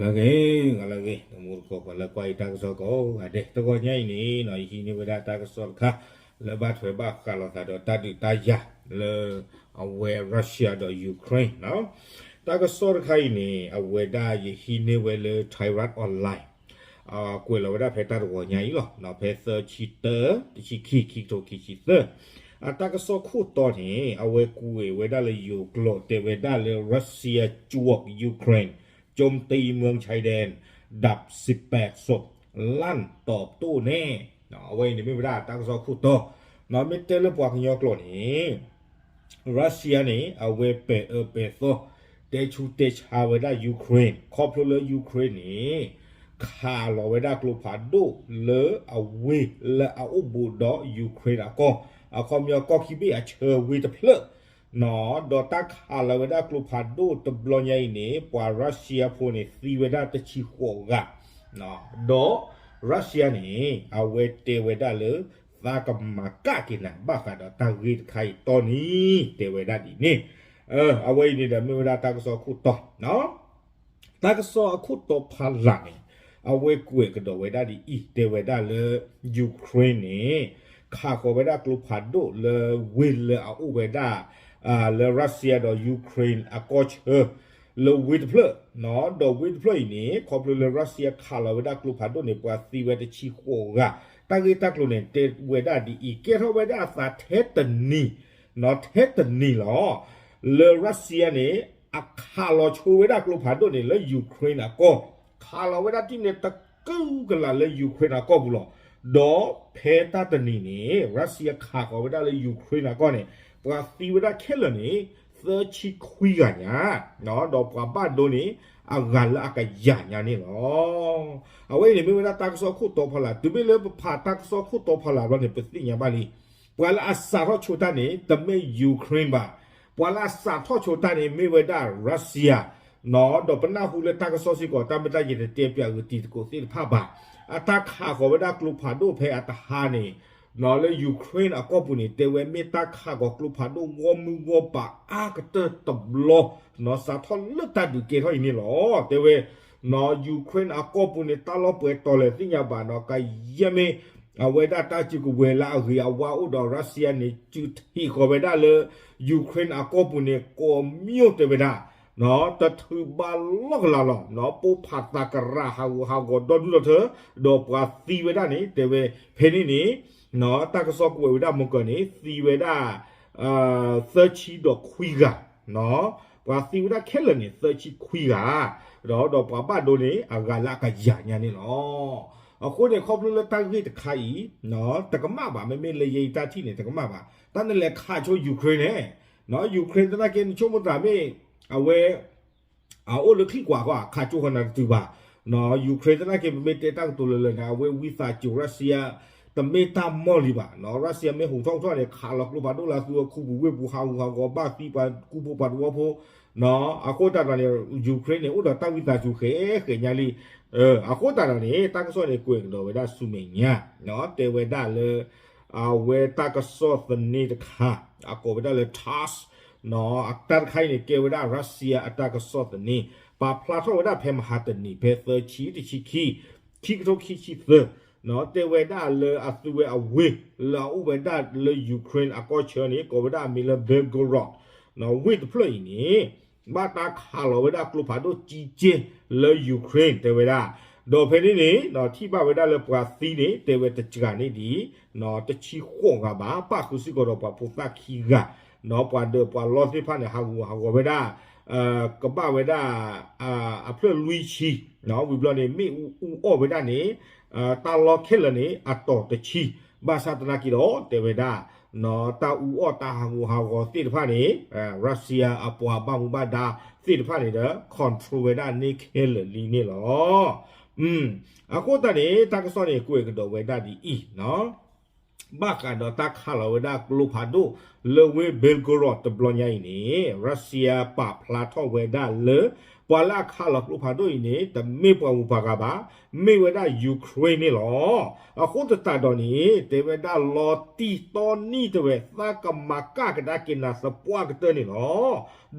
ဂ့ၤဂ့ၤ ဂ့ၤလၢဂ့ၤ တမူတကိး ပှၤလၢကွၢ်ယတၢ်ကစီၣ်ကိးဂၤဒဲး တဂီၤညါအံၤန့ၣ် ယဟံးန့ၢ်ဝဲဒၣ်တၢ်ကစီၣ်တခါ လၢဘၣ်ထွဲဘၣ်ဃးလိာ်သးဒီးတၢ်ဒုးတၢ်ယၤ လၢ အဝဲ Russia ဒီး Ukraine တၢ်ကစီၣ်တခါအံၤန့ၣ် အဝဲဒၣ်ယဟံးန့ၢ်ဝဲလၢ Thairath Online ကွဲးလီၤဝဲဒၣ်ဖဲတၢ်တဂီၤညါအံၤလီၤ. ဖဲသၢဆံတၢ တဆံခံ ခံကထိခံဆံသၢ အတၢ်ကစီၣ်ခိၣ်တီန့ၣ် အဝဲကွဲးဝဲဒၣ်လၢယိၤကျိာ် တဲဝဲဒၣ်လၢ Russia ကြွက် Ukraine โจมตีเมืองชายแดน ดับสิบแปดศพ ลั่นตอบโต้แน่ အဝဲအံၤန့ၣ်မ့ၢ်ဝဲဒၣ်တၢ်ကစီၣ်ခိၣ်တီ မ့ၢ်တဲလၢပှၤကညီကျိာ်န့ၣ် Russia န့ၣ် အဝဲပဲာ်အၢပဲာ်သီ တဲဆူးတဲဆါဝဲဒၣ် Ukraine ခီဖျိလၢ Ukraine န့ၣ် ခးလီၤဝဲဒၣ်ကျိဖးဒိၣ်လၢအဝ့ၢ်လၢအအိၣ်ဘူးဒီး Ukraine အကီၢ် အခီပညီကီၢ်ခံဘ့ၣ်အဆၢဝ့ၢ်တဖျၢၣ် ဒီးတၢ်ခးလီၤဝဲဒၣ်ကျိဖးဒိၣ်တဘျီညါအံၤန့ၣ် ပှၤ Russia ဖိန့ၣ်သံဝဲဒၣ်တဆံဃိးဂၤ ဒီး Russia န့ၣ် အဝဲတဲဝဲဒၣ်လၢ သးကမၤကၣ်က့ၤနၤ ဘၣ်ဃးဒီးတၢ်ဂ့ၢ်တခါအံၤတီနံၤ တဲဝဲဒၣ်ဒ်န့ၣ် အဝဲအံၤန့ၣ်ဒီးမ့ၢ်ဝဲဒၣ်တၢ်ကစီၣ်အခိၣ်တီ တၢ်ကစီၣ်အခိၣ်တီဖးလၢ်န့ၣ် အဝဲကွဲးကဒီးဝဲဒၣ်ဒ်အံၤ တဲဝဲဒၣ်လၢ Ukraine န့ၣ် ခးဃီၤဝဲဒၣ်ကျိဖးဒိၣ်လၢဝ့ၢ်လၢအအိၣ်ဝဲဒၣ် လၢ Russia ဒီး Ukraine အကီၢ်ဆၢ လၢဝ့ၢ်တဖျၢၣ် ဒီးဝ့ၢ်တဖျၢၣ်အံၤန့ၣ် ခီဖျိလၢ Russia ခးလီၤဝဲဒၣ်ကျိဖးဒိၣ်န့ၣ် ပှၤသံဝဲတဆံဃိးဂၤ တၢ်ဂ့ၢ်တၢ်ကျိၤန့ၣ် တဲဝဲဒၣ်ဒ်အံၤ ကဲထီၣ်ဝဲဒၣ်အသးထဲတနံၤ ထဲတနံၤလီၤ လၢ Russia န့ၣ် အခးလီၤဆိဝဲဒၣ်ကျိဖးဒိၣ်န့ၣ်လၢ Ukraine အကီၢ် ခးလီၤဝဲဒၣ်တံၢ်န့ၣ်တကုကလးလၢ Ukraine အကီၢ်ပူၤလီၤ. ဒီးဖဲတၢ်တနံၤန့ၣ် Russia ခးဃီၤဝဲဒၣ်လၢ Ukraine အကီၢ်န့ၣ် ပှၤသံဝဲဒၣ်ခဲလၢာ်န့ၣ် သၢဆံခွံဂၤညါ ဒီးပှၤဘၣ်ဒိန့ၣ် အဂၤလၢအကယၤညါန့ၣ်လီၤ. အဝဲအံၤန့ၣ်မ့ၢ်ဝဲဒၣ်တၢ်ကစီၣ်ခိၣ်တီဖးလၢ် တုၤမ့ၢ်လၢပဖးတၢ်ကစီၣ်ခိၣ်တီဖးလၢ်ဘျီန့ၣ် ပသ့ၣ်ညါဘၣ်လံ ပှၤလၢအစးထီၣ်ဆိတၢ်န့ၣ် တမ့ၢ် Ukraine ဘၣ်. ပှၤလၢအစးထီၣ်ဆိတၢ်န့ၣ် မ့ၢ်ဝဲဒၣ် Russia ဒီးပနၢ်ဟူလၢတၢ်ကစီၣ်စ့ၢ်ကီး တၢ်မ့ၢ်တၢ်ယတတဲပၠးဂ့ၤတံၤသကိးသ့ၣ်တဖၣ်ဘၣ်. အတၢ်ခးဃီၤဝဲဒၣ်ကျိဖးဒိၣ်ဖဲအတဟါန့ၣ် လၢ Ukraine အကီၢ်ပူၤန့ၣ် တဲဝဲမ့ၢ်တၢ်ခးဃီၤကျိဖးဒိၣ်ဂီၢ်မုၢ်ဂီၢ်ပၤအါကတၢၢ်တဘျီ စးထီၣ်လၢတၢ်ဒုးကဲထီၣ်အံၤန့ၣ်လီၤ. တဲဝဲ Ukraine အကီၢ်ပူၤန့ၣ် တၢ်လီၢ်ပှဲၤတီၤလဲၣ်သ့ၣ်ညါဘၣ်နီၤ ကယဲၢ်မ့ၢ် အဝဲဒၣ်တၢ်စုကဝဲၤလၢအဂ့ၤအဝါအိၣ်ဒီး Russia န့ၣ် စုထံးဃီၤဝဲဒၣ်လၢ Ukraine အကီၢ်ပူၤန့ၣ် ကိးမံၣ်အိၣ်တဲဝဲဒၣ် တထုးဘၣ်လီၢ်ကလးလီၤ. ပိၢ်ဖးသးကရၢ်ဟးဂူာ်ဟးဂီၤဒီဒူၣ်ဒီထၢ ဒီးပှၤသံဝဲဒၣ်န့ၣ် တဲဝဲ ဖဲန့ၣ်န့ၣ် တၢ်ကစီၣ်ကွဲးဝဲဒၣ်မုၢ်ကၢၤန့ၣ် သံဝဲဒၣ် သၢဆံဒီးခွံဂၤ ပှၤသံဝဲဒၣ်ခဲလၢာ်န့ၣ် သၢဆံခွံဂၤ ဒီး ဒီးပှၤဘၣ်ဒိန့ၣ် အဂၤလၢအကယၤညါန့ၣ်လီၤ. အဃိန့ၣ် ခီဖျိလၢတၢ်ဂ့ၢ်တခါအံၤ တကမၣ်ဘၣ် မ့မ့ၢ်လၢယဲအံၤတၢ်ထံၣ်န့ၣ် တကမၣ်ဘၣ် တၢ်နလဲၤခးဆိ Ukraine န့ၣ် Ukraine သနာ်က့ နဆိကမိၣ်သးမ့ၢ် အဝဲ အအိၣ်လၢချံၣ်ကွၢ်ဃီ ခးကၠိဃီနၤတတုၤဘၣ်. Ukraine သနာ်က့ ပမ့ၢ်တဲတၢ်ကတိၤလၢလၢန့ၣ် အဝဲဝံသးစူၤ Russia တမ့ၢ်တၢ်မီၢ်လံဘၣ်. Russia မ့ၢ်ဟူးထီၣ်ဟူးထီၣ်န့ၣ် ခးလီၤကျိဖးဒိၣ်လၢအသုးအခိၣ်ပူၤဝ့ၢ်ပူၤ ဟးဂူာ်ဟးဂီၤဘၣ်သံပှၤကူဖိပှၤသဝီဖိ အဃိသတးဒီးန့ၣ် Ukraine န့ၣ် အိၣ်ဒီးတၢ်ဝံသးစူၤဃဲးဃဲးညါလံ. အဃိသတးဒီးန့ၣ် တၢ်ကစီၣ်န့ၣ် ကွဲးကဒီးဝဲဒၣ်ဆူမဲာ်ညါ တဲဝဲဒၣ်လၢ အဝဲတၢ်ကစီၣ်သန့တခါ အကိးဝဲဒၣ်လၢ TASS တၢ်တခါအံၤန့ၣ် ကဲဝဲဒၣ် Russia အတၢ်ကစီၣ်သန့ ပာ်ဖျါထီၣ်ဝဲဒၣ်ဖဲမဟါတနံၤ ဖဲသၢဆံ တဆံခံ ခံကထိခံဆံသၢ တဲဝဲဒၣ်လၢအသုးဝဲအဝ့ၢ် လၢအအိၣ်ဝဲဒၣ်လၢ Ukraine အကီၢ်ဆၢန့ၣ် ကိးဝဲဒၣ်အမံၤလၢ Belgorod ဝ့ၢ်တဖျၢၣ်အံၤန့ၣ် ဘၣ်တၢ်ခးလီၤဝဲဒၣ်ကျိဖးဒိၣ်ကံကဲလၢ Ukraine တဲဝဲဒၣ် ဒီးဖဲန့ၣ်န့ၣ် ထံၣ်ဘၣ်ဝဲဒၣ်လၢပှၤသံန့ၣ် တဲဝဲတစှၤန့ၣ်ဒံး တဆံဃိးဂၤဘၣ် ပၣ်ဃုာ်စ့ၢ်ကီးဒီးပှၤဖိသၣ်ခံဂၤ ဒီးပှၤဒၢးပှၤလီသ့ၣ်တဖၣ်န့ၣ် ဟးဂူာ်ဟးဂီၤဝဲဒၣ် ကဘၣ်ဝဲဒၣ် အဖျၢၣ်လွံၢ်ဆံ ဝံၤဘျီန့ၣ် မ့ၣ်အူအီၣ်ဝဲဒၣ်န့ၣ် တၢ်လီၢ်ခဲလၢာ်န့ၣ် အတီၤတဆံ ဘၣ်ဆၣ်သနာ်က့ဒီး တဲဝဲဒၣ် တၢ်အူအီၣ်တၢ်ဟးဂူာ်ဟးဂီၤသ့ၣ်တဖၣ်န့ၣ် Russia အပှၤဘၣ်မူဘၣ်ဒါသ့ၣ်တဖၣ်န့ၣ်ဒီး control ဝဲဒၣ်န့ၣ်ခဲလၢာ်လံန့ၣ်လီၤ. အဃိသတးန့ၣ် တၢ်ကစီၣ်န့ၣ် ကွဲးကဒီးဝဲဒၣ်ဒ်အံၤ ဘၣ်ဃးဒီးတၢ်ခးလီၤဝဲဒၣ်ကျိဖးဒိၣ် လၢဝ့ၢ် Belgorod တဘျီညါအံၤန့ၣ် Russia ပာ်ဖျါထီၣ်ဝဲဒၣ်လၢ ပှၤလၢအခးလီၤကျိဖးဒိၣ်အံၤန့ၣ် တမ့ၢ်ပှၤဂုၤပှၤဂၤဘၣ် မ့ၢ်ဝဲဒၣ် Ukraine န့ၣ်လီၤ. အဃိသတးဒီးန့ၣ် တဲဝဲဒၣ်လီၤတံၢ်တီနံၣ်တဲဝဲ သးကမၤကၣ်ကဒါက့ၤနၤသပှၢ်ကတၢၢ်န့ၣ်လီၤ.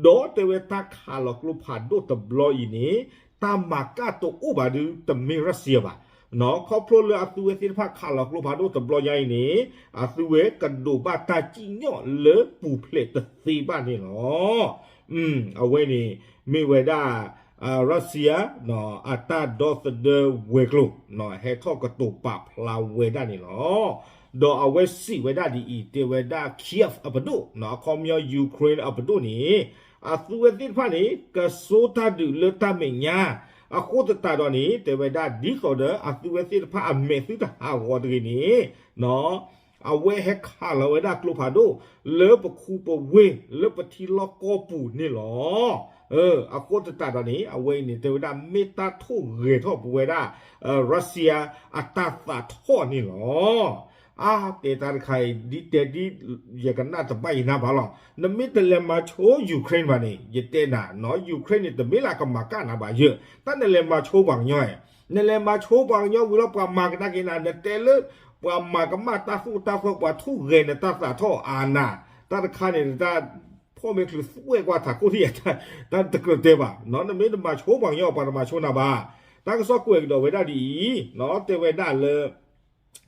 ဒီးတဲဝဲတၢ်ခးလီၤကျိဖးဒိၣ်တဘျီအံၤန့ၣ် တၢ်မၤကၣ်တအိၣ်ဘၣ်ဒုး တမ့ၢ် Russia ဘၣ်. ခီဖျိလၢအသုဝဲသ့ၣ်တဖၣ်ခးလီၤကျိဖးဒိၣ်တဘျီညါအံၤန့ၣ် အသုဝဲကဒိးဘၣ်တၢ်စံၣ်ညီၣ်လၢပူၤဖျဲးတသ့ဘၣ်န့ၣ်လီၤ. အဝဲန့ၣ် မ့ၢ်ဝဲဒၣ် Russia အတၢ်ဒီသဒၢဝဲၤကျိၤ ဟဲထီၣ်ကတိၤပာ်ဖျါဝဲဒၣ်န့ၣ်လီၤ. ဒီးအဝဲစံးဝဲဒၣ်ဒ်အံၤ တဲဝဲဒၣ် Kyiv အပဒိၣ် အခီပညီ Ukraine အပဒိၣ်န့ၣ် အသုဝဲသ့ၣ်တဖၣ်န့ၣ် ကစိတၢ်ဒုးလၢတၢ်မဲာ်ညါ အဃိသတးဒီးန့ၣ် တဲဝဲဒၣ် ဒ်သိးဒီးအသုဝဲသ့ၣ်တဖၣ်အမဲာ်သုတဟးဂီၤတဂ့ၤန့ၣ် အဝဲဟဲခးလီၤဝဲဒၣ်ကျိဖးဒိၣ်လၢပခူပဝ့ၢ်လၢပထံလီၢ်ကီၢ်ပူၤန့ၣ်လီၤ. အဃိသတးဒီးန့ၣ် အဝဲအံၤန့ၣ် တဲဝဲဒၣ်မ့ၢ်တၢ်ထိၣ်ဂဲၤထီၣ်ပဝဲဒၣ် Russia အတၢ်သးထီၣ်န့ၣ်လီၤ. အါ တဲတၢ်တခါအံၤ ဒ်တဲဒ် ယကနၣ်တဘၣ်ယနၢ်ဘၣ်လီၤ. နမ့ၢ်တလဲၤမၤဆိ Ukraine ဘၣ်န့ၣ် ယတဲနၤနီၤ Ukraine န့ၣ် တမ့ၢ်လၢကမၤကၣ်နၤဘၣ်ယဲၢ် တၢ်နလဲၤမၤဆိပှၤကညီ နလဲၤမၤဆိပှၤကညီဝံၤလီၤ ပှၤမၤကဒါက့ၤနၤ နတဲလၢ ပှၤမၤကမၣ်တၢ်သူၣ်တၢ်သီ ပှၤထိၣ်ဂဲၤနတၢ်သးထီၣ်အါနၤ တၢ်တခါန့ၣ် တၢ်ဖီၣ်မ့ၢ်ချုးသွဲၣ်ကွၢ်ထးခိၣ်ထံၣ် တၢ်တကြၢးတဲဘၣ် နမ့ၢ်တမၤဆိပှၤကညီ ပှၤတမၤဆိနၤဘၣ်. တၢ်ကစီၣ်ကွဲးကဒီးဝဲဒၣ်ဒ်အံၤ တဲဝဲဒၣ်လၢ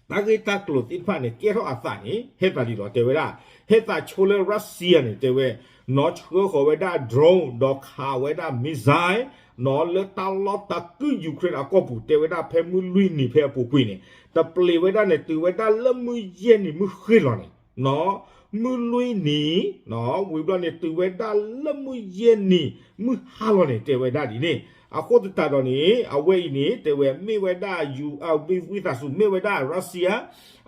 တၢ်ဂ့ၢ်တၢ်ကျိၤသ့ၣ်တဖၣ်န့ၣ် ကဲထီၣ်အသးန့ၣ် ဟဲသးဒ်လီၤ တဲဝဲဒၣ် ဟဲသးဆိလၢ Russia န့ၣ် တဲဝဲ နီၢ်ဆှၢဃီၤဝဲဒၣ် drone ဒီးခးဝဲဒၣ် missile နီၢ်လၢတၢ်လီၢ်တၢ်ကုၢ် Ukraine အကီၢ်ပူၤ တဲဝဲဒၣ်ဖဲမုၢ်လွံၢ်နံၤဖဲအပူၤကွံာ်န့ၣ် တပျံၤဝဲဒၣ်န့ၣ် တုၤဝဲဒၣ်လၢမုၢ်ယဲၢ်နံၤမုၢ်ဃ့ၢ်လီၤန့ၣ် မုၢ်လွံၢ်နံၤ ဝံၤဘျီန့ၣ် တုၤဝဲဒၣ်လၢမုၢ်ယဲၢ်နံၤမုၢ်ဟါလီၤန့ၣ် တဲဝဲဒၣ်ဒ်န့ၣ် အဃိသတးဒီးန့ၣ် အဝဲအံၤန့ၣ် တဲဝဲမ့ၢ်ဝဲဒၣ် ဝံသးစူၤမ့ၢ်ဝဲဒၣ် Russia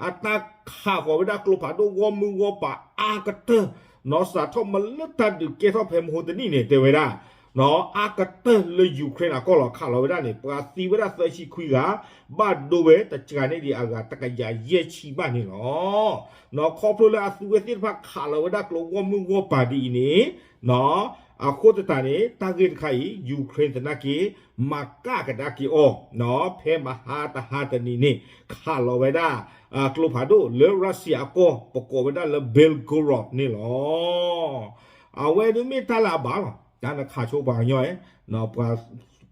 အတၢ်ခးဃီၤဝဲဒၣ်ကျိဖးဒိၣ်ဂီၢ်မုၢ်ဂီၢ်ပၤအါကတၢၢ် နီၢ်စးထီၣ်မ့ၢ်လၢတၢ်ဒုးကဲထီၣ်ဖဲမဟိတနံၣ်န့ၣ် တဲဝဲဒၣ် အါကတၢၢ်လၢ Ukraine အကီၢ်လီၤ ခးလီၤဝဲဒၣ်န့ၣ် ပှၤသံဝဲဒၣ်သၢဆံခွံဂၤ ဘၣ်ဒိဝဲတစှၤန့ၢ်ဒံးအဂၤတကယၤယဲၢ်ဆံဘၣ်န့ၣ်လီၤ. ခီဖျိလၢအသုဝဲသ့ၣ်တဖၣ်ခးလီၤဝဲဒၣ်ကျိဂီၢ်မုၢ်ဂီၢ်ပၤဒ်အံၤန့ၣ် အဃိသတးန့ၣ် တၢ်ဂ့ၢ်တခါအံၤ Ukraine သနာ်က့ မၤကၣ်ကဒါက့ၤအီၤ ဖဲမဟါတဟါတနံၤန့ၣ် ခးလီၤဝဲဒၣ် ကျိဖးဒိၣ်လၢ Russia အကီၢ် ပကိးဝဲဒၣ်လၢ Belgorod န့ၣ်လီၤ. အဝဲဒၣ်မ့ၢ်တၢ်လၢအဘၣ်လီၤ. တၢ်နခးဆိပှၤကညီ ပှၤ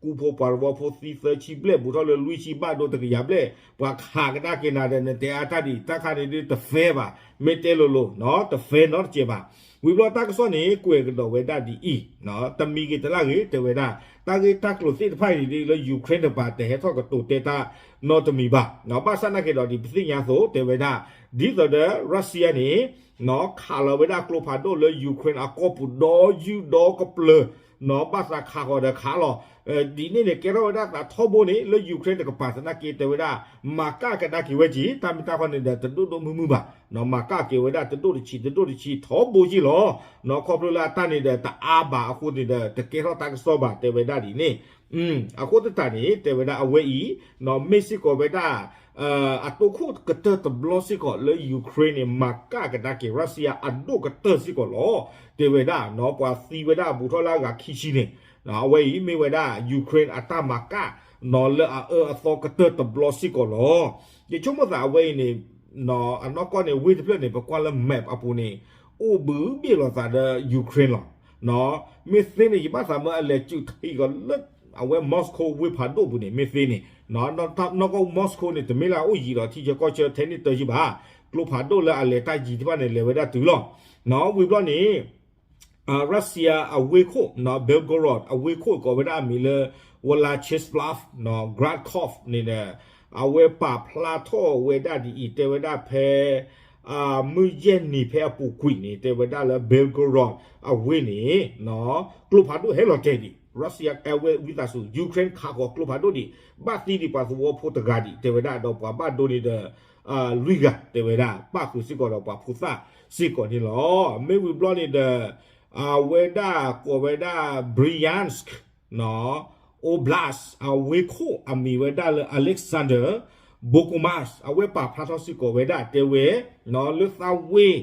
ကူဖိပှၤတဝီဖိသံသၢဆံဘျဲၣ် ဘူးထီၣ်လၢလွံၢ်ဆံဘၣ်ဒိတကယၤဘျဲၣ် ပှၤခးကဒါက့ၤနၤဒီး နတဲအါတၢ်ဒ်အံၤ တၢ်ခါန့ၣ်ဒ်တ fair ဘၣ် မ့ၢ်တဲလိၤလိၤ တ fair နီတစဲးဘၣ်. ဝံၤဘျီတၢ်ကစီၣ်န့ၣ် ကွဲးကဒီးဝဲဒၣ်ဒ်အံၤ တမံၤဂ့ၤတလၢ်ဂ့ၤ တဲဝဲဒၣ် တၢ်ဂ့ၢ်တၢ်ကျိၤသ့ၣ်တဖၣ်အံၤဒ်လၢ Ukraine တပၤ တဟဲထီၣ်ကတိၤတဲတၢ်နီတမံၤဘၣ်. ဘၣ်ဆၣ်နာ်က့ၤဒီးဒ် ပသ့ၣ်ညါအသိး တဲဝဲဒၣ် ဒ်သိးဒီး Russia န့ၣ် ခးလီၤဝဲဒၣ်ကျိဖးဒိၣ်လၢ Ukraine အကီၢ်ပူၤဒီးယုၢ်ဒီးကပျၢၤ ဘၣ်သးခးဃီၤဒီးခးလီၤ ဒ်န့ၣ်န့ၣ် ကဲထီၣ်ဝဲဒၣ်သးထီဘိန့ၣ် လၢ Ukraine တကပၤသနာ်က့ တဲဝဲဒၣ် မၤကၣ်ကဒါက့ၤဝဲက့ၤ တၢ်မ့ၢ်တၢ်ခီန့ၣ်ဒီး တဒိၣ်ဒိၣ်မုၢ်မုၢ်ဘၣ် မၤကၣ်က့ၤဝဲဒၣ်တဒိၣ်တဆံးတဒိၣ်တဆံးထီဘိက့ၤလီၤ. ခီဖျိလၢအတၢ်န့ၣ်ဒီး တအါဘၣ်အဃိန့ၣ်ဒီး တကဲထီၣ်တၢ်ကစီၣ်ဘၣ် တဲဝဲဒၣ်ဒ်န့ၣ် အဃိသတးန့ၣ် တဲဝဲဒၣ်အဝဲအံၤ မ့ၢ်စ့ၢ်ကီးဝဲဒၣ် အတိခိၣ်ကတၢၢ်တဘျီစ့ၢ်ကီးလၢ Ukraine န့ၣ် မၤကၣ်ကဒါက့ၤ Russia အဒိၣ်ကတၢၢ်စ့ၢ်ကီးလီၤ. တဲဝဲဒၣ် ပှၤသံဝဲဒၣ်ဘူးထီၣ်လၢအဂၤခံဆံန့ၣ် အဝဲအံၤမ့ၢ်ဝဲဒၣ် Ukraine အတၢ်မၤကၣ် လၢအအၢအသီကတၢၢ်တဘျီစ့ၢ်ကီးလီၤ. ယဆိကမိၣ်သးအဝဲအံၤန့ၣ် အနီၢ်ကီၢ်န့ၣ် ဝ့ၢ်တဖျၢၣ်န့ၣ် ပကွၢ်လၢ map အပူၤန့ၣ် အိၣ်ဘှံးဘ့ၣ်လိာ်သးဒီး Ukraine လီၤ. မ့ၢ်သ့န့ၣ် ယဘၣ်သးမၢအလဲၤစုးထံကီးလၢ အဝဲ Moscow ဝ့ၢ်ဖးဒိၣ်ပူၤန့ၣ် မ့ၢ်သ့န့ၣ် နီၢ်ကီၢ် Moscow န့ၣ် တမ့ၢ်လၢအအိၣ်ယံၤဒီး ထံဆၢကီၢ်ဆၢထဲန့ၣ်တယံၤဘၣ် ကျိဖးဒိၣ်လၢအလဲၤတၢ်ယံၤတဖၣ်န့ၣ် လဲၤဝဲဒၣ်တုၤလီၤ. ဝံၤဘျီန့ၣ် Russia အဝ့ၢ်ခိၣ် Belgorod အဝ့ၢ်ခိၣ်ကိးဝဲဒၣ်အမံၤလၢ Vyacheslav Gladkov န့ၣ်ဒီး အဝဲပာ်ဖျါထီၣ်ဝဲဒၣ်ဒ်အံၤ တဲဝဲဒၣ်ဖဲ မုၢ်ယဲၢ်နံၤဖဲအပူၤကွံာ်န့ၣ် တဲဝဲဒၣ်လၢ Belgorod အဝ့ၢ်န့ၣ် ကျိဖးဒိၣ်ဟဲလီၤတဲာ်ဒံး Russia အဝဲဝံသးစူၤ Ukraine ခးဃီၤကျိဖးဒိၣ်ဒံး ဘၣ်သံဒံးပှၤသဝီဖိတဂၤဒံး တဲဝဲဒၣ်ဒီးပှၤဘၣ်ဒိန့ၣ်ဒီး လွံၢ်ဂၤ တဲဝဲဒၣ် ပၣ်ဃုာ်စ့ၢ်ကီးဒီးပှၤဖိသၣ်စ့ၢ်ကီးန့ၣ်လီၤ. မ့ၢ်ဝံၤဘျီန့ၣ်ဒီး အဝဲဒၣ်ကိးဝဲဒၣ် Bryansk Oblast အဝ့ၢ်ခိၣ်အမံၤဝဲဒၣ်လၢ Alexander Bokomas အဝဲပာ်ဖျါထီၣ်စ့ၢ်ကီးဝဲဒၣ်တဲဝဲ လၢသးဝ့ၢ်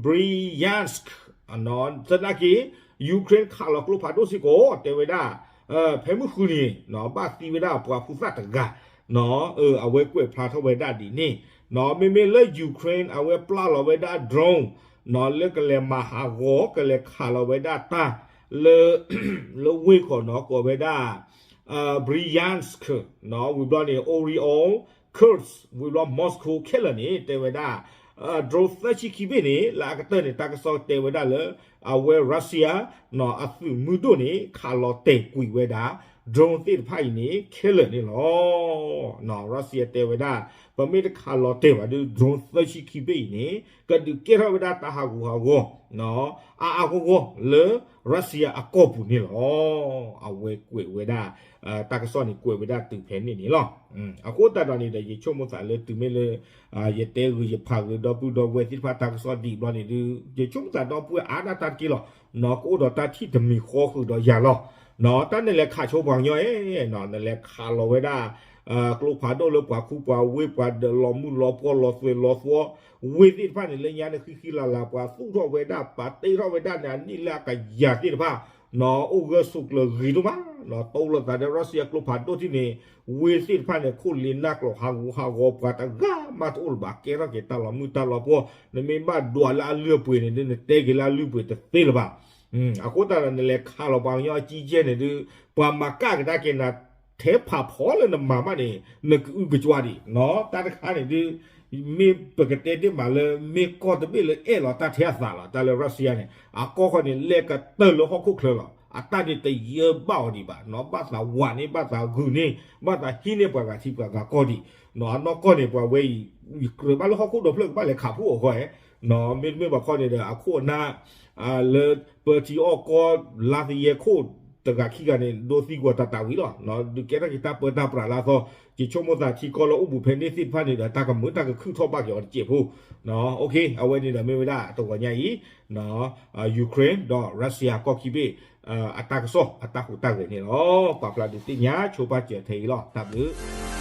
Bryansk သနာ်က့ Ukraine ခးလီၤကျိဖးဒိၣ်စ့ၢ်ကီး တဲဝဲဒၣ် ဖဲမုၢ်ဃုနံၤ ဘၣ်သံဝဲဒၣ်ပှၤဖိသၣ်တဂၤ အဝဲကွဲးဖျါထီၣ်ဝဲဒၣ်ဒ်န့ၣ် မ့မ့ၢ်လၢ Ukraine အဝဲပျၢ်လီၤဝဲဒၣ် drone လၢကလဲၤမၤဟးဂီၤ ကလဲၤခးလီၤဝဲဒၣ်တၢ် လၢ လၢဝ့ၢ်ခိၣ်နီၤ ကိးဝဲဒၣ် Bryansk နီၤ ဝံၤဘျီန့ၣ် Oryol, Kursk ဝံၤဘျီ Moscow ခဲလၢာ်န့ၣ် တဲဝဲဒၣ် drone သၢဆံခံဘ့ၣ်န့ၣ် လၢအကတၢၢ်န့ၣ် တၢ်ကစီၣ်တဲဝဲဒၣ်လၢ အဝဲ Russia နီၤ အသုးမုၢ်ဒိၣ်န့ၣ် ခးလီၤတဲာ်ကွံာ်ဝဲဒၣ် drone သ့ၣ်တဖၣ်အံၤန့ၣ် ခဲလၢာ်န့ၣ်လီၤ. နီၤ Russia တဲဝဲဒၣ် ပမ့ၢ်တခးလီၤတဲာ်ဘၣ်ဒီး drone သၢဆံခံဘ့ၣ်အံၤန့ၣ် ကဒုးကဲထီၣ်ဝဲဒၣ်တၢ်ဟးဂူာ်ဟးဂီၤ နီၤ အါအါဂီၢ်ဂီၢ်လၢ Russia အကီၢ်ပူၤန့ၣ်လီၤ. အဝဲကွဲးဝဲဒၣ် တၢ်ကစီၣ်န့ၣ်ကွဲးဝဲဒၣ်တုၤဖဲန့ၣ်န့ၣ်လီၤ. အဃိသတးဒီးန့ၣ်ဒီး ယဆိကမိၣ်သးလၢတုၤမ့ၢ်လၢ ယတဲဂုာ်ယဖးဂုာ်ဒီပုၢ်ဒီဝဲၢ်သ့ၣ်တဖၣ်တၢ်ကစီၣ်ဒ်အံၤဘျီန့ၣ်ဒီး ယဆိကမိၣ်သးဒီပုၢ်ဝဲၢ်အါဒၣ်တၢ်တက့ၢ်လီၤ. နီၤ ကအိၣ်ဒီးတၢ်ထံၣ်တမံၤဃီဃုာ်ဒီးယၤလီၤ. နီၤ တၢ်နလဲၤခးဆိပှၤကညီဧၢ, နီၤ နလဲၤခးလီၤဝဲဒၣ် ကျိဖးဒိၣ်လၢပှၤခူပှၤဝ့ၢ် ပှၤဒၢးလီၤမုၢ်လီၤပှီၢ်လီၤသွဲၣ်လီၤသွီ ဝ့ၢ်သ့ၣ်တဖၣ်န့ၣ် လၢညါန့ၣ် ဃံဃံလၤလၤ ပှၤသူၣ်ထီၣ်ဝဲဒၣ် ပာ်တ့ထီၣ်ဝဲဒၣ်န့ၣ် အနံၣ်လၢအကယၤသ့ၣ်တဖၣ် နီၤ အိၣ်ဂၢၢ်ဆိးကျၢၤဂ့ၤဒိၣ်မး နီၤ တိလိာ်သးဒီး Russia ကျိဖးဒိၣ်ထံၣ်န့ၣ် ဝ့ၢ်သ့ၣ်တဖၣ်န့ၣ် ခိၣ်လ့ၤနၢ်ကျိၤဟးဂူာ်ဟးဂီၤ ပှၤတဂၤမးတအိၣ်လၢၤဘၣ် ကဲထီၣ်က့ၤတၢ်လီၤမုၢ်တၢ်လီၤပှီၢ် နမ့ၢ်ဘၣ်ဒွးလၢအလုၢ်အပှ့ၤန့ၣ်ဒီး နတဲက့ၤလၢအလုၢ်အပှ့ၤတသ့လၢၤဘၣ်. အဃိသတးဒီး နလဲၤခးလီၤပှၤကညီအကံကဲန့ၣ်ဒီး ပှၤမၤကၣ်ကဒါက့ၤနၤ ထဲဖးဖီလၢနမၤမးန့ၣ် နကအုကကွၢ်ဒံး နီၤ တၢ်တခါန့ၣ်ဒီး မ့ၢ်ပကတဲတ့ၢ်မးလၢ မ့ၢ်ကီၢ်တဘ့ၣ်လၢအဲၣ်လီၤတၢ်ထဲအသးလီၤ တၢ်လၢ Russia န့ၣ် အကီၢ်ဃီန့ၣ် လဲၤကတၢၢ်လၢဟီၣ်ခိၣ်ချၢလီၤ အတၢ်န့ၣ်တယၢဘၣ်အီၤဒံးဘၣ် နီၤ ဘၣ်သးဝးန့ၢ် ဘၣ်သးဂုာ်န့ၢ် ဘၣ်သးဟံးန့ၢ်ပှၤဂၤထံပှၤဂၤကီၢ်ဒံး နီၤ အနီၢ်ကီၢ်န့ၣ် ပှၤဝဲအံၤ ကြၢးဘၣ်လၢဟီၣ်ခိၣ်ဒီဖျၢၣ်ကဘၣ်လဲၤခးဖှိၣ်အီၤဃီဧါ နီၤ မ့တမ့ၢ်ဘၣ်ခီန့ၣ်ဒီး အခိၣ်အနၢ် လၢပၢထံအီၣ်ကီၢ် လါသယဲခိၣ်တဂၤခံဂၤန့ၣ် ဒိသံကွံာ်တၢ်သးဝံၤလီၤ ဒုးကဲထီၣ်က့ၤတၢ်ပၢတၢ်ပြးလၢအသီ ယဆိကမိၣ်သးထံကီၢ်လၢအိၣ်ဘူးဖဲန့ၣ်သ့ၣ်တဖၣ်န့ၣ်ဒီး တၢ်ကမုာ်တၢ်ကခုၣ်ထီၣ်ဘၣ်က့ၤအီၤတစဲးဖိ အဝဲန့ၣ်ဒီးမ့ၢ်ဝဲဒၣ်တဂီၤညါအံၤ Ukraine ဒီး Russia ကီၢ်ခံဘ့ၣ် အတၢ်ကစီၣ်အတၢ်ဟူးတၢ်ဂဲၤန့ၣ်လီၤ. ပာ်ဖျါဒုးသ့ၣ်ညါဆိပာ်စၢၤထဲအံၤလီၤ တၢ်ဘျုး